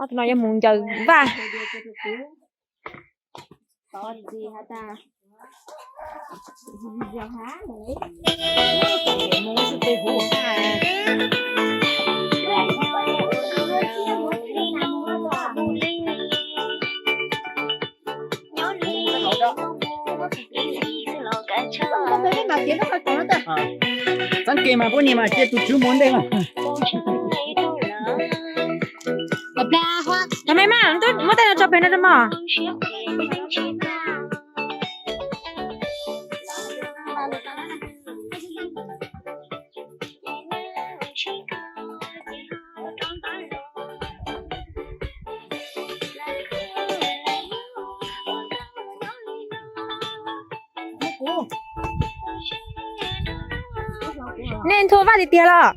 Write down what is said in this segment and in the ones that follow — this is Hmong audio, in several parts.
Ob tug no yuav mus ncaws vaj. Txeeb kev mas pub nias mas cia tus tswv mus ntej mas. Cov me mas muab tej no tso pem no rau mog. Nej nthua vaj tiag tiag los?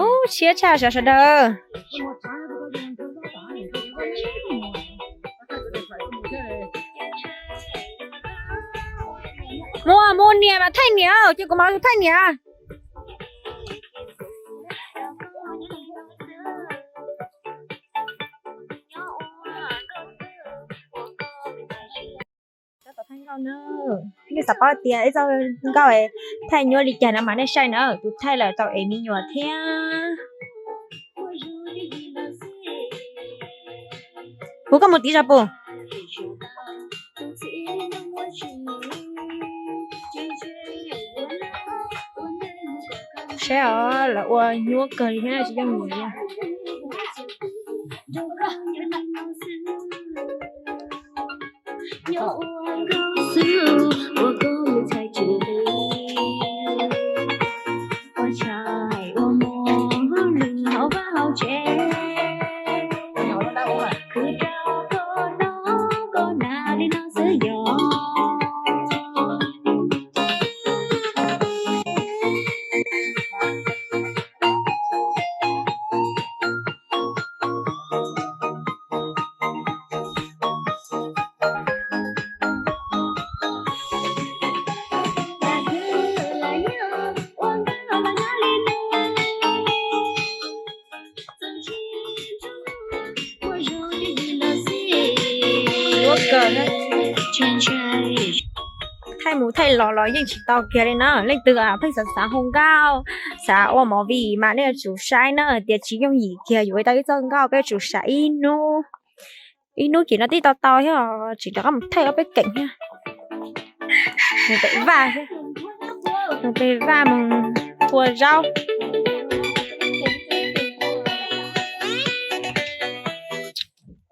Ub, siab tshaj sawv sawv daws. Mus, mus nias mas thaij nias, cia kuv mam thaij nias. Nej xav paub tias ib txoj nkauj thaij nyuaj li cas no mas nej saib na, tus thaij lawm tau ev me nyuam thiab. Kuv koj mus tiv zog pus. Saib os, lawv ua nyuaj kawg li thiab tsis yooj yim li. Thaij mus thaij los los yeej tsis tau kiag li na. Leej twg pheej xav xav hu nkauj, xav ua movie mas nej yuav tsum saib na, tias tsis yooj yim kiag yuav ua tau ib txoj nkauj, peb yuav tsum sam ib hnub. Ib hnub ces no twb tau tau thiab, tseem rov qab mus thaij ob peb keem thiab. Mus pem vaj thiab, mus pem vaj mus phua zaub.